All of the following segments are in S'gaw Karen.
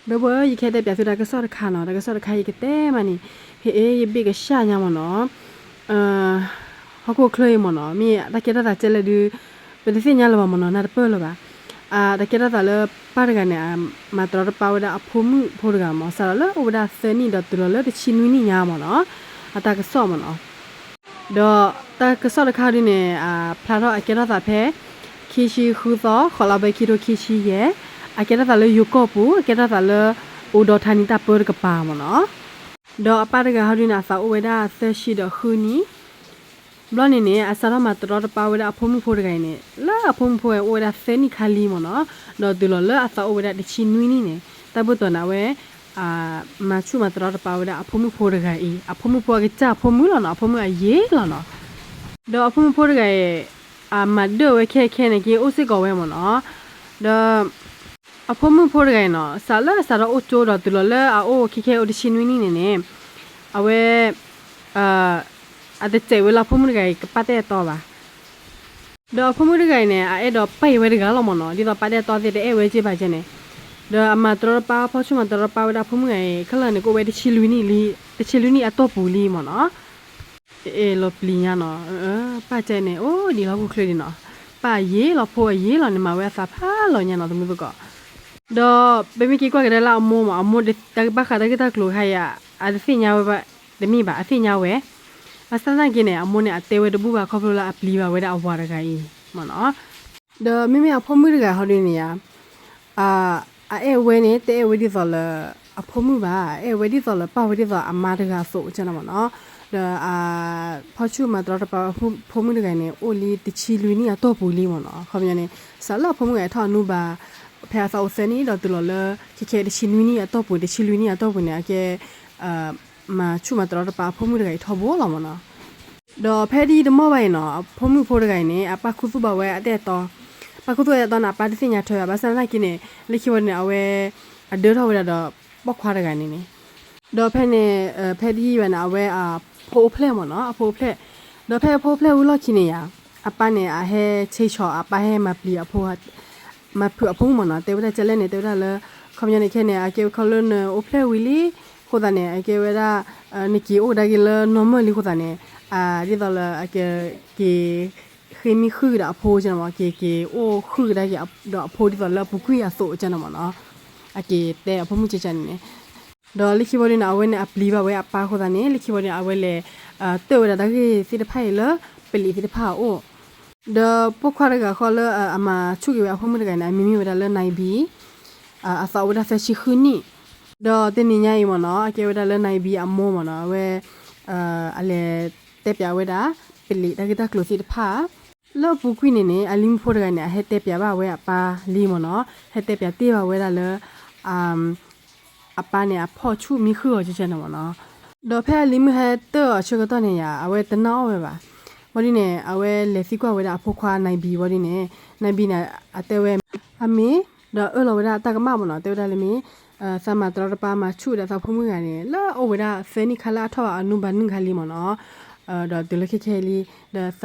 ဒီပုၢ်ဝဲၢ် ယကဟဲတဲပၠးသုတၢ်ကစီၣ်တခါနီၤ, တၢ်ကစီၣ်တခါအံၤကတဲမးန့ၣ်, ဟ့ၣ်အ့ ယဘ့ၣ်ကစၢ်ညါမ့ၢ်နီၤ, ဟီၣ်ခိၣ်ချၢအံၤမ့ၢ်နီၤ, မ့ၢ်တၢ်ကဲထီၣ်သးကဲလဲၣ်ဒုး ပတသ့ၣ်ညါလၢၤဘၣ်မ့ၢ်နီၤ, နၢ်တပၢၢ်လၢၤဘၣ်. တၢ်ကဲထီၣ်သးလၢပၢ်တဂၤန့ၣ် မၤတရီတပါဝဲဒၣ်အဖိမုၣ်ဖိတဂၤမ့ၢ် စးထီၣ်လၢအိၣ်ဝဲဒၣ်သၢနံၣ်ဒီးတုၤလီၤလၢတဆံနွံနံၣ်ညါမ့ၢ်နီၤ, အတၢ်ကစီၣ်မ့ၢ်နီၤ. ဒီးတၢ်ကစီၣ်တခါဒုန့ၣ် ဖျါထီၣ်အကဲထီၣ်သးဖဲ ခံဆံဃုသီ ဃိးလါဘဲ ခံထိခံဆံယဲၢ်, အကဲထီၣ်သးလၢယိၤကီၢ်ပူၤ, အကဲထီၣ်သးလၢ အိၣ်ဒီးထါနံၤတၢ်ပၢတကပၤမ့ၢ်နီၤ. ဒီးအပၢ်တဂၤဟီဒုန့ၣ် အသးအိၣ်ဝဲဒၣ်သၢဆံဒီးဃုနံၣ် ဘျီန့ၣ်န့ၣ် အစးထီၣ်မၤတရီတပါဝဲဒၣ်အဖိမုၣ်ဖိတဂၤအံၤန့ၣ် လၢအဖိမုၣ်ဖိဝဲအိၣ်ဝဲဒၣ်သၢနံၣ်ခါလံမ့ၢ်နီၤ, ဒီးတုၤလီၤလၢအသးအိၣ်ဝဲဒၣ်တဆံနွံနံၣ်န့ၣ် တၢ်ဘၣ်တီၢ်န့ၣ် အဝဲ မၤဆူၣ်မၤတရီတပါဝဲဒၣ်အဖိမုၣ်ဖိတဂၤအံၤ, အဖိမုၣ်ဖိအကစၢ်အဖိမုၣ်လီၤနီၤ, အဖိမုၣ်အယ့လီၤနီၤ. ဒီးအဖိမုၣ်ဖိတဂၤအံၤ အမၤဒၢၣ်ဝဲခဲခဲန့ၣ်က့ အိၣ်စ့ၢ်ကီးဝဲမ့ၢ်နီၤ. ဒီး အဖိမုၣ်ဖိတဂၤအံၤနီၤ စးလၢအစးထီၣ်အိၣ်ကၠိဒီးတုၤလီၤလၢအအိၣ်ခဲခဲအိၣ်တဆံနွံနံၣ်န့ၣ်န့ၣ် အဝဲ အတစဲးဝဲလၢအဖိမုၣ်တဂၤအံၤကပာ်တ့ၢ်အတီဘၣ်. ဒီးအဖိမုၣ်တဂၤအံၤန့ၣ် အအဲၣ်ဒိးပာ်အံၤဝဲတဂၤလီၤမ့ၢ်နီၤ, ဒ်သိးပာ်တ့ၢ်အတီသ့ၣ် တအဲၣ်ဝဲက့ဘၣ်ကဲန့ၣ်, ဒီးအမၤတရီတပါ ဖီၣ်ဆူၣ်မၤတရီတပါဝဲဒၣ်အဖိမုၣ်တဂၤအံၤ ခဲလၢာ်န့ၣ် ကအိၣ်ဝဲတဆံလွံၢ်နံၣ်လံ, တဆံလွံၢ်နံၣ်အတီၢ်ပူၤလံမ့ၢ်နီၤ. အ့ၣ် လီၤပျံၤညါနီၤ, ပၢ်ကဲန့ၣ် အိၣ်ဒံးလၢဟီၣ်ခိၣ်ချၢဒံးနီၤ, ပၢ်အယ့လီၤဖိအယ့လီၤန့ၣ် မၤဝဲအသးဖးလီၤညါနီၤ သမုသကိး. ဒီးပမ့ၢ်က့ၤကွၢ်ကဒါလၢအမိၢ်မ့ၢ် အမိၢ်တၢ်ကဘၣ်ဃးတၢ်ဂ့ၢ်တၢ်ကျိၤခါအံၤ အတသ့ၣ်ညါဝဲဘၣ်, တမ့ၢ်ဘၣ် အသ့ၣ်ညါဝဲ, ဘၣ်ဆၣ်သနာ်က့န့ၣ် အမိၢ်န့ၣ် အတဲဝဲတဘူၣ်ဘၣ်ခီဖျိလၢအပျံၤဘၣ်ဝဲဒၣ်အဝၤတဂၤအံၤမ့ၢ်နီၤ. ဒီးမ့မ့ၢ်အဖိမုၣ်တဂၤဟီဒ်န့ၣ်ဧါ, အအဲၣ်ဝဲန့ၣ် တအဲၣ်ဝဲဒ်သိးလၢ အဖိမုၣ်ဘၣ်, အဲၣ်ဝဲဒ်သိးလၢပၢ်ဝဲဒ်သိးအမါတဂၤအသိးကဲန့ၣ်မ့ၢ်နီၤ. ဒီး ဖီၣ်ဆူၣ်မၤတရီတပါ ဖိမုၣ်တဂၤန့ၣ် အိၣ်လံတဆံလွံၢ်နံၣ်အတီၢ်ပူၤလံမ့ၢ်နီၤ. ခီပညီန့ၣ် စးလၢအဖိမုၣ်ဂၤထီၣ်အနူဘၣ် ဖဲအသးအိၣ်သၢနံၣ်ဒီးတုၤလီၤလၢ ခဲခဲတဆံနွံနံၣ်အတီၢ်ပူၤ တဆံလွံၢ်နံၣ်အတီၢ်ပူၤန့ၣ် အကဲ မၤဆူၣ်မၤတရီတပါအဖိမုၣ်တဂၤအံၤထီဘိလီၤမ့ၢ်နီၤ. ဒီးဖဲဒ်တမီၢ်ဘၣ်အံၤနီၤ အဖိမုၣ်ဖိတဂၤအံၤန့ၣ် အပၢ်ခူသူၣ်ဘၣ်ဝဲအတၢ်အဲၣ်တီ, ပၢ်ခူသူၣ်အတၢ်အဲၣ်တီန့ၣ် အပၢ်တသ့ၣ်ညါထွဲဘၣ်, ဘၣ်ဆၣ်သနာ်က့န့ၣ် လၢခံဝဲန့ၣ် အဝဲ အဒၢထီၣ်ဝဲဒၣ်ဒီး ပိာ်ခွါတဂၤန့ၣ်န့ၣ်, ဒီးဖဲန့ၣ် ဖဲဒ်အံၤဘၣ်န့ၣ် အဝဲအဖိအိၣ်ဖျဲၣ်မ့ၢ်နီၤ, အဖိအိၣ်ဖျဲၣ်, ဒီးဖဲအဖိအိၣ်ဖျဲၣ်ဝံၤလီၢ်ခံန့ၣ်ယါ, အပၢ်န့ၣ် အဟဲဆ့ဆီၣ် အပၢ်ဟဲမၤပျံၤအဖိ မၤဖုးအဖိမုၣ်မ့ၢ်နီၤ, တဲဝဲဒၣ်ကဲလဲၣ်န့ၣ် တဲဝဲဒၣ်လၢ ခီပညီန့ၣ်ခဲန့ၣ် အကဲဝဲခီလၢနအိၣ်ဖျဲၣ်ဝံၤလံ, အဃိသတးန့ၣ် အကဲဝဲဒၣ် နက့ၤအိၣ်ကဒါက့ၤလၢနီၢ်မၢၢ်လံအဃိသတးန့ၣ် ဒ်သိးလၢအကက့ၤ ဃ့မံဃုာ်ဒီးအဖိကဲန့ၣ်မ့ၢ် က့ၤက့ၤအိၣ်ဃုာ်ကဒါက့ၤဒီးအဖိဒ်သိးလၢအပူၤကွံာ်အသိးကဲန့ၣ်မ့ၢ်နီၤ, အက့ၤတဲအဖိမုၣ်ကဲန့ၣ်န့ၣ်, ဒီးလၢခံဘီဒ်န့ၣ် အဝဲန့ၣ်အပျံၤဘၣ်ဝဲအပၢ်အဃိသတးန့ၣ် လၢခံဘီဒ်န့ၣ် အဝဲလဲၤ တၢၣ်ဝဲဒၣ်တၢ်ဂ့ၢ်သ့ၣ်တဖၣ်အံၤလၢ ပလံးသ့ၣ်တဖၣ်အအိၣ်, ဒီးပိာ်ခွါတဂၤဃီလၢအမၤဆူၣ်က့ၤဝဲအဖိမုၣ်တဂၤန့ၣ် အမံၤမ့ၢ်ဝဲဒၣ်လၢ နံဘံ အသးအိၣ်ဝဲဒၣ်သၢဆံဃုနံၣ်, ဒီးတနံၤညါအံၤမ့ၢ်နီၤ အကဲဝဲဒၣ်လၢ နံဘံ အမိၢ်မ့ၢ်နီၤ အဝဲ အလဲၤတဲပၠးဝဲဒၣ် ပလံးတၢ်ဂ့ၢ်တၢ်ကျိၤသ့ၣ်တဖၣ် လၢအပူၤကွံာ်န့ၣ်န့ၣ် အလံၤမုၣ်ဖိတဂၤန့ၣ် အဟဲတဲပၠးဘၣ်ဝဲအပၢ်လံမ့ၢ်နီၤ ဟဲတဲပၠးတ့ၢ်ဘၣ်ဝဲဒၣ်လၢ အပၢ်န့ၣ် အဖီၣ်ဆူၣ်မံဃုာ်အီၤကဲန့ၣ်မ့ၢ်နီၤ, ဒီးဖဲအလံၤမုၣ်ဟဲတၢၣ်အီၤဆၢကတီၢ်န့ၣ်ယါ အဝဲတနာ်အီၣ်ဝဲဘၣ်, ဘီဒ်န့ၣ် အဝဲလဲၤသံကွၢ်ဝဲဒၣ်အဖိခွါ နံဘံ ဘီဒ်န့ၣ် နံဘံ န့ၣ် အတဲဝဲ အမ့ၢ် ဒီးအၢၣ်လီၤဝဲဒၣ်တၢ်ကမၣ်မ့ၢ်နီၤ တဲဝဲဒၣ်လၢမ့ၢ် သးမၤတရီတပါမၤဆူၣ်ဝဲဒၣ်သးဖိမုၣ်တဂၤန့ၣ် လၢအအိၣ်ဝဲဒၣ်သၢနံၣ်ခါလၢအထီၣ်ဘၣ်အနူဘၣ်နုၢ်ခါလံမ့ၢ်နီၤ, ဒီးတုၤလၢခဲခဲလံ ဒီးသ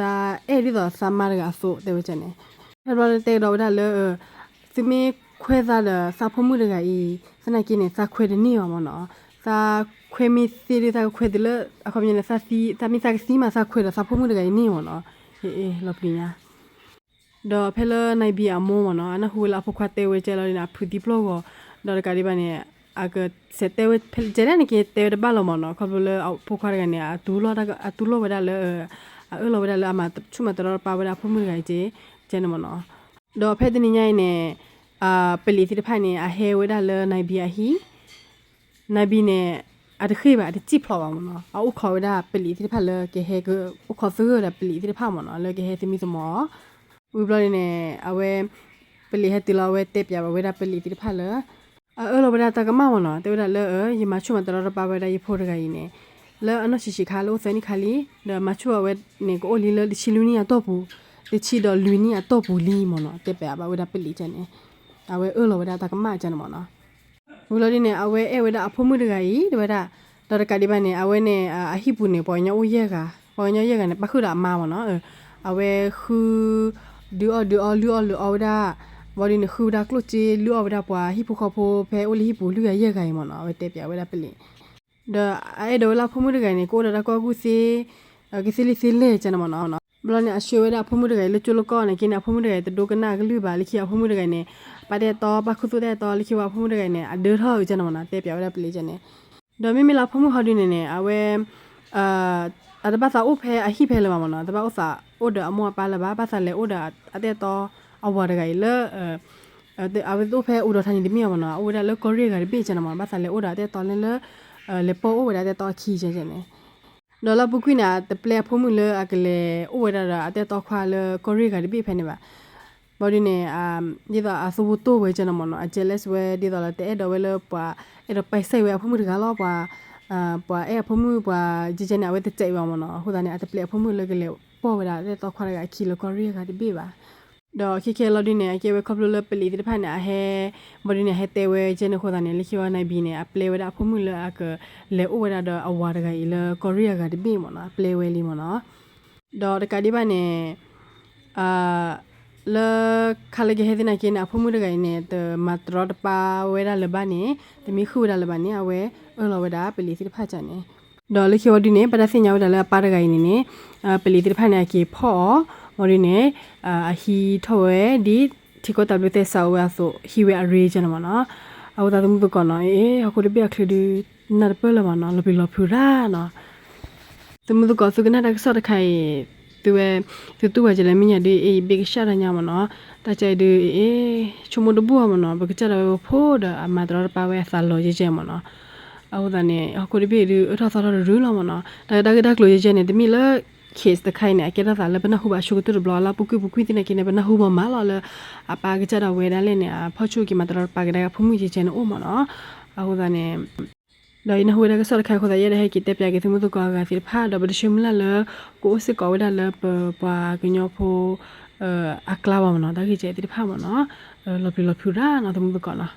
းအဲၣ်ဒ်သိးသးမါတဂၤအသိးတဲဝဲန့ၣ်, ဖဲဘျီတဲကဒီးဝဲဒၣ်လၢ သုမ့ၢ်ခွဲးသးဒီးသးဖိမုၣ်တဂၤအံၤ သနာ်က့န့ၣ် သးခွဲးတန့ၢ်ဘၣ်မ့ၢ်နီၤ, သးခွဲးမ့ၢ်သ့ဒီးသးကခွဲးတုၤလၢ အခီပညီန့ၣ် သးမ့ၢ်သးကသံမး သးခွဲးဒီးသးဖိမုၣ်တဂၤအံၤန့ၢ်မ့ၢ်နီၤ, ဟ့ၣ်လီၤပျံၤညါ ဒီးဖဲလၢ နံဘံ အမိၢ်မ့ၢ်နီၤ အနၢ်ဟူဝဲလၢအဖိခွါတဲဝဲကဲလီၤန့ၣ် အဖုးသံပျိၢ်ဂီၤ, ဒီးတကးဒံးဘၣ်န့ၣ် အကစဲးတဲဝဲကဲလဲၣ်န့ၣ်က့ တဲဝဲတဘၣ်လီၤမ့ၢ်နီၤ, ခီဖျိလၢအဖိခွါတဂၤန့ၣ် အတူၢ်လိာ်ဝဲဒၣ်လၢ အအၢၣ်လီၤဝဲဒၣ်လၢ အဆူၣ်မၤတရီတပါဝဲဒၣ်အဖိမုၣ်တဂၤအံၤကဲ ကဲန့ၣ်မ့ၢ်နီၤ, ဒီးဖဲတနံၤညါအံၤန့ၣ် ပလံးသ့ၣ်တဖၣ်န့ၣ် အဟဲဝဲဒၣ်လၢ နံဘံ အဟံၣ် နံဘံ န့ၣ် အတဃ့ၢ်ဘၣ် အတစံၣ်ဖျိးဘၣ်မ့ၢ်နီၤ, အအိၣ်ခိးဝဲဒၣ်ပလံးသ့ၣ်တဖၣ်လၢကဟဲ အိၣ်ခိးသဂၢၢ်ဝဲဒၣ်ပလံးသ့ၣ်တဖၣ်မ့ၢ်နီၤ လၢကဟဲသမံသမိးအီၤ, ဝံၤဘျီန့ၣ် အဝဲ ပလံးဟဲတုၤလီၤ အဝဲတဲပၠးဘၣ်ဝဲဒၣ်ပလံးသ့ၣ်တဖၣ်လၢ အအၢၣ်လီၤဝဲဒၣ်တၢ်ကမၣ်မ့ၢ်နီၤ, တဲဝဲဒၣ်လၢ ယမၤဆူၣ်မၤတရီတပါဝဲဒၣ်ယဖိတဂၤအံၤန့ၣ် လၢအနီၢ်ဆံးဆံးခါလၢအိၣ်သၢနံၣ်ခါလံ, ဒီးမၤဆူၣ်အဝဲန့ၣ် ကအိၣ်လံလၢတဆံလွံၢ်နံၣ်အတီၢ်ပူၤ, တဆံဒီးလွံၢ်နံၣ်အတီၢ်ပူၤလံမ့ၢ်နီၤ, တဲပၠးဘၣ်ဝဲဒၣ်ပလံးကဲန့ၣ်, အဝဲအၢၣ်လီၤဝဲဒၣ်တၢ်ကမၣ်ကဲန့ၣ်မ့ၢ်နီၤ ဝံၤလီၤဒ်န့ၣ် အဝဲအဲၣ်ဝဲဒၣ်အဖိမုၣ်တဂၤအံၤ တဲဝဲဒၣ်, ဒီးတကးဒံးဘၣ်န့ၣ် အဝဲန့ၣ် အဟံၣ်ပူၤန့ၣ် ပှၤကညီအိၣ်ယဲၢ်ဂၤ, ပှၤကညီယဲၢ်ဂၤန့ၣ် ပၣ်ဃုာ်ဒီးအမါမ့ၢ်နီၤ, အဝဲဃု ဒုးအီၣ်ဒုးအီလုၢ်အီၣ်လုၢ်အီဝဲဒၣ် ဘၣ်ဒုးန့ၣ် ဃုဝဲဒၣ်ကျိၣ်စ့လုၢ်အီၣ်ဝဲဒၣ်ပှၤဟံၣ်ဖိဃီဖိဖဲအိၣ်လၢဟံၣ်ပူၤလွံၢ်ဂၤယဲၢ်ဂၤအံၤမ့ၢ်နီၤ, အဝဲတဲပၠးဝဲဒၣ်ပလံး ဒီးအအဲၣ်ဒိးဝဲလၢအဖိမုၣ်တဂၤအံၤန့ၣ် ကအိၣ်ဒီးတၢ်ကူၣ်ဘၣ်ကူၣ်သ့ ကသ့လံာ်သ့လဲၢ်ကန့ၣ်မ့ၢ်နီၤ. ဘျီန့ၣ် အဆှၢဝဲဒၣ်အဖိမုၣ်တဂၤအံၤလၢကၠိလၢကီၢ်န့ၣ်က့န့ၣ် အဖိမုၣ်တဂၤအံၤတဒိကနၣ်အကလုၢ်ဘၣ်, လၢခံအဖိမုၣ်တဂၤအံၤန့ၣ် ပာ်တၢ်အဲၣ်တီ ပာ်ခူသူၣ်တၢ်အဲၣ်တီ လၢခံဝဲအဖိမုၣ်တဂၤအံၤန့ၣ် အဒၢထီၣ်အုးကန့ၣ်မ့ၢ်နီၤ, တဲပၠးဝဲဒၣ်ပလံးကန့ၣ်. ဒီးမ့မ့ၢ်လၢအဖိမုၣ်ဟီဒုန့ၣ်န့ၣ် အဝဲ အတဘၣ်သးအိၣ်ဖဲအဟံၣ်ဖဲလၢၤဘၣ်မ့ၢ်နီၤ, တဘၣ်အိၣ်သးအိၣ်ဒီးအမိၢ်အပၢ်လၢၤဘၣ်, ဘၣ်သးလဲၤအိၣ်ဒီးအတၢ်အဲၣ်တီအဝၤတဂၤအံၤလၢ အဝဲအိၣ်ဖဲအိၣ်ဒီးထါန့ၣ်တမ့ၢ်အီၤမ့ၢ်နီၤ, အအိၣ်ဝဲဒၣ်လၢကီၢ်ရ့ၣ်အဂၤတဘ့ၣ်ကန့ၣ်မ့ၢ်နီၤ, ဘၣ်သးလဲၤအိၣ်ဒီးအတၢ်အဲၣ်တီလၢလၢ လဲၤပိာ်အိၣ်ဝဲဒၣ်တၢ်အဲၣ်တီအခံကန့ၣ်. ဒီးလၢအပူၤကွံာ်န့ၣ် အတပျဲအဖိမုၣ်လၢအကလဲၤအိၣ်ဝဲဒၣ်ဒီးအတၢ်အဲၣ်တီခွါလၢကီၢ်ရ့ၣ်အဂၤတဘ့ၣ်ဖဲန့ၣ်ဘၣ်. ဘၣ်ဒုးန့ၣ် ဒ်သိးအသဝီတိၢ်ဝဲကန့ၣ်မ့ၢ်နီၤ, အ jealous ဝဲဒ်သိးလၢတအဲၣ်ဒိးဝဲလၢပှၤ အဲၣ်ဒိးပာ်စဲးဝဲအဖိမုၣ်တဂၤလီၤ, ပှၤ ပှၤအဲၣ်အဖိမုၣ်ပှၤကန့ၣ် အဝဲတစဲးဘၣ်မ့ၢ်နီၤ, အဃိသတးန့ၣ် အတပျဲအဖိမုၣ်လၢကလဲၤပိာ်ဝဲဒၣ်တၢ်အဲၣ်တီခွါတဂၤအခံလၢကီၢ်ရ့ၣ်အဂၤတဘ့ၣ်ဘၣ်. ဒီးခဲခဲလီၤဒုန့ၣ် အကဲဝဲခီဖျိလၢပလံးသ့ၣ်တဖၣ်န့ၣ် အဟဲ ဘၣ်ဒုးန့ၣ် အဟဲတဲဝဲကန့ၣ်အဃိသတးန့ၣ် လၢခံဝဲနၤဘံန့ၣ် အပျဲဝဲဒၣ်အဖိမုၣ်လၢအကလဲၤအိၣ်ဝဲဒၣ်ဒီးအဝၤတဂၤအံၤလၢကီၢ်ရ့ၣ်အဂၤတဘ့ၣ်မ့ၢ်နီၤ, အပျဲဝဲလံမ့ၢ်နီၤ. ဒီးတကးဒံးဘၣ်န့ၣ် လၢခါလၢကဟဲသ့ၣ်နာ်က့န့ၣ် အဖိမုၣ်တဂၤအံၤန့ၣ် တမၤတရီတပါဝဲဒၣ်လၢၤဘၣ်န့ၣ်, တမ့ၢ်ဃုာ်ဝဲဒၣ်လၢၤဘၣ်န့ၣ် အဝဲအၢၣ်လီၤဝဲဒၣ်ပလံးသ့ၣ်တဖၣ်ကန့ၣ်. ဒီးလၢခံဝံၤဒုန့ၣ် ဘၣ်တၢ်သ့ၣ်ညါဝဲဒၣ်လၢအပၢ်တဂၤအံၤန့ၣ်န့ၣ် ပလံးသ့ၣ်တဖၣ်န့ၣ် အက့ၤဖီၣ်အီၤ, ဝံၤဒုန့ၣ် အဟံးထီၣ်ဝဲဒ်ထံကီၢ်တၢ်ဘျၢသဲစးအိၣ်ဝဲအသိး ဟံးဝဲအရ့ကန့ၣ်မ့ၢ်နီၤ. အဃိသတး သုမုၣ်သကိးနီၤ, အ့ ဟီၣ်ခိၣ်တဘ့ၣ်အချုးဒု နၢ်တပၢၢ်လၢၤမ့ၢ်နီၤ, လီၤပျံၤလီၤဖုးရၣ်နီၤ. သုမုၣ်သကိး သုကနၣ်တၢ်ကစီၣ်တခါအံၤ သုဝဲ သုတူၢ်ဘၣ်ကလဲၣ် မ့ၢ်ညါဒု အ့ ယဘ့ၣ်ကစၢ်တၢ်ညါမ့ၢ်နီၤ, တၢ်ကဲအံၤဒု အ့ ဆိကမိၣ်တဘူၣ်အီၤမ့ၢ်နီၤ, ပကစၢ်ဒၣ်ဝဲဖိဒီးအမၤတရီတပါဝဲအသးလီၤကဲကဲမ့ၢ်နီၤ. အဃိသတးန့ၣ် ဟီၣ်ခိၣ်တဘ့ၣ်ဒု အၢထီၣ်သီထီၣ်တရူးလီၤမ့ၢ်နီၤ. တၢ်တၢ်ဂ့ၢ်တၢ်ကျိၤကဲကဲန့ၣ် တမ့ၢ်လၢ case တခါအံၤန့ၣ် အကဲထီၣ်သးလၢပနၢ်ဟူဘၣ်အဆိကတၢၢ်တဘျီ လၢပူၤကွံာ်ပူၤကွံာ်သ့ၣ်နာ်က့န့ၣ် ပနၢ်ဟူဘၣ်မးလီၤလၢ အပၢ်ကစၢ်ဒၣ်ဝဲဒၣ်လဲၣ်န့ၣ် အဖီၣ်ဆူၣ်က့ၤမၤတရီတပါကဒါက့ၤအဖိမုၣ်ကဲကဲန့ၣ်အိၣ်မ့ၢ်နီၤ. အဃိသတးန့ၣ် ဒီးယနၢ်ဟူဝဲဒၣ်ကစီၣ်တခါအဃိသတး ယအဲၣ်ဒိးဟဲက့ၤတဲပၠးက့ၤသုမုၣ်သကိးအဂၤသ့ၣ်တဖၣ် ဒီးပတဆၢမုၢ်လၢ်လၢ ကအိၣ်စ့ၢ်ကီးဝဲဒၣ်လၢပပှၤကညီဖိ အကျါဘၣ်မ့ၢ်နီၤ, တၢ်ဂ့ၢ်ကဲသ့ၣ်တဖၣ်မ့ၢ်နီၤ, လီၤပျံၤလီၤဖုးရၣ်နီၤ သုမုၣ်သကိးနီၤ.